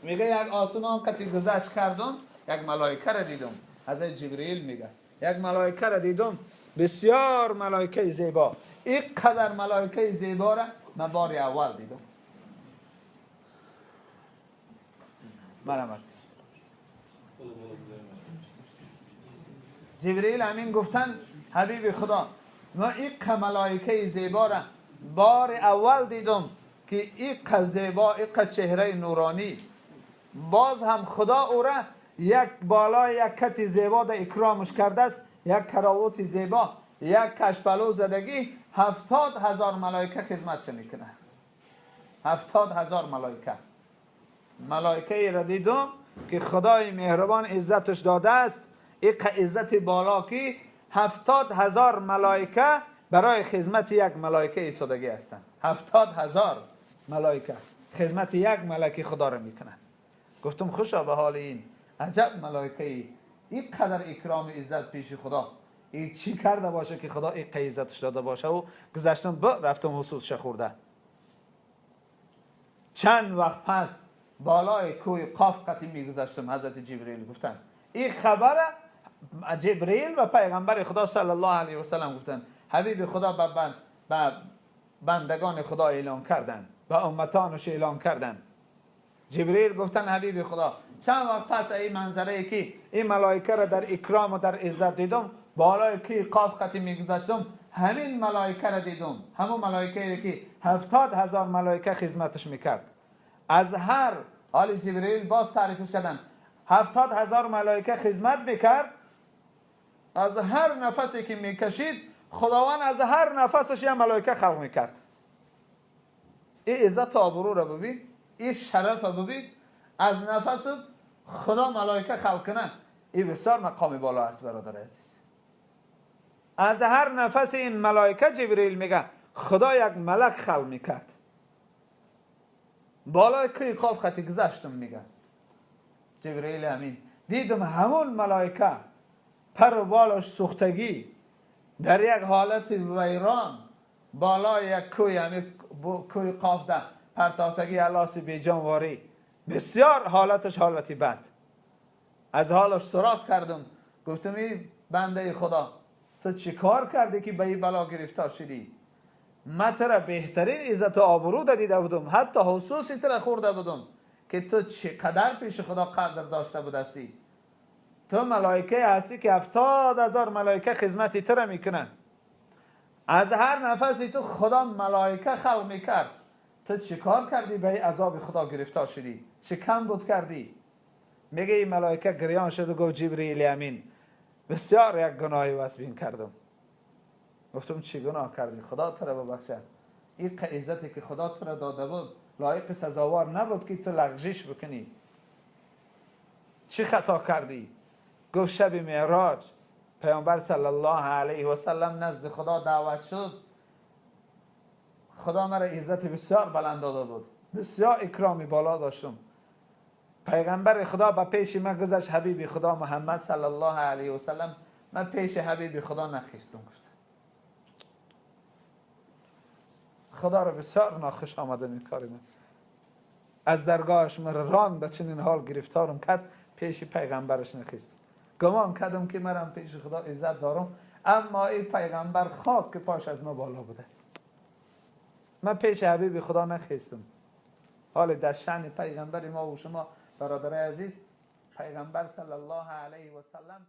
میگه یک آسمان قطی گذشت کردم، یک ملائکه را دیدم. حضرت جبرئیل میگه یک ملائکه را دیدم، بسیار ملائکه زیبا. اینقدر ملائکه زیبا را من بار اول دیدم. مرحمت. جبرئیل امین گفتن حبیب خدا، من این ملائکه زیبا را بار اول دیدم که این زیبا، این چهره نورانی، باز هم خدا او را یک بالای یک کت زیبا در اکرامش کرده است، یک کراوات زیبا، یک کشپلو زدگی، 70,000 ملائکه خدمتش میکنه. 70,000 ملائکه. ملائکه را دیدم که خدای مهربان عزتش داده است، این عزت بالا که 70,000 ملائکه برای خدمت یک ملائکه ایستادگی هستند. 70,000 ملائکه خدمت یک ملک خدا را میکنن. گفتم خوشا به حال این عجب ملائکه ای، این قدر اکرام عزت پیش خدا، این چی کرده باشه که خدا این عزتش داده باشه. و گذشتم با رفتم حسوسش خورده. چند وقت پس بالای کوه قاف قطی میگذشتم، حضرت جبرئیل گفتن این خبر جبرئیل و پیغمبر خدا صلی الله علیه و سلم گفتن. حبیب خدا به بندگان خدا اعلام کردن، به امتانش اعلام کردن. جبرئیل گفتن حبیب خدا چند وقت پس این منظره که این ملائکه را در اکرام و در عزت دیدم، بالای کوه قاف قطی میگذشتم، همین ملائکه را دیدم، همون ملائکه که 70,000 ملائکه خدمتش میکرد. از هر حال جبرئیل باز تعریفش کردن، 70,000 ملائکه خدمت میکرد. از هر نفسی که میکشید خداوند از هر نفسش یه ملائکه خلق میکرد. این عزت و آبرو را ببین، این شرف را ببین، از نفس خدا ملائکه خلق کنه، این بسیار مقام بالا است برادر عزیز. از هر نفس این ملائکه جبرئیل میگه خدا یک ملک خلق میکرد. بالای کوه قاف خطی گذشتم، میگه جبرئیل امین، دیدم همون ملائکه پر و بالاش سوختگی در یک حالت ویران بالای یک کوه، همین کوه قاف ده پرتافتگی الاس بیجانواری، بسیار حالتش حالتی بد. از حالش سراغ کردم، گفتم ای بنده خدا تو چی کار کردی که به این بلا گرفتار شدی؟ من تو را بهترین عزت و آبرو دیده بودم، حتی حسوسی تو را خورده بودم که تو چقدر پیش خدا قدر داشته بودستی. تو ملائکه هستی که 70,000 ملائکه خدمت تو را میکنن، از هر نفسی تو خدا ملائکه خلق میکرد. تو چی کار کردی به عذاب خدا گرفتار شدی؟ چه کم بود کردی؟ میگه این ملائکه گریان شد و گفت جبرئیل امین بسیار یک گناهی وسبین کردم. گفتم چی گناه کردی؟ خدا تو را ببخشد، این عزتی که خدا تو را داده بود لایق سزاوار نبود که تو لغزش بکنی. چی خطا کردی؟ گفت شب معراج پیامبر صلی الله علیه و سلم نزد خدا دعوت شد، خدا مرا عزت بسیار بلند داده بود، بسیار اکرامی بالا داشتم. پیغمبر خدا به پیش من گذشت، حبیب خدا محمد صلی الله علیه و سلم، من پیش حبیب خدا نخیستم. گفت خدا را بسیار ناخوش آمده این کار من، از درگاهش مرا ران به چنین حال گرفتارم کرد، پیش پیغمبرش نخیست. گمان کردم که مرم پیش خدا عزت دارم، اما این پیغمبر خاک که پاش از ما بالا بوده است. من پیش حبیب خدا نخیستم. حال در شأن پیغمبر ما و شما برادرای عزیز، پیغمبر صلی الله علیه و سلم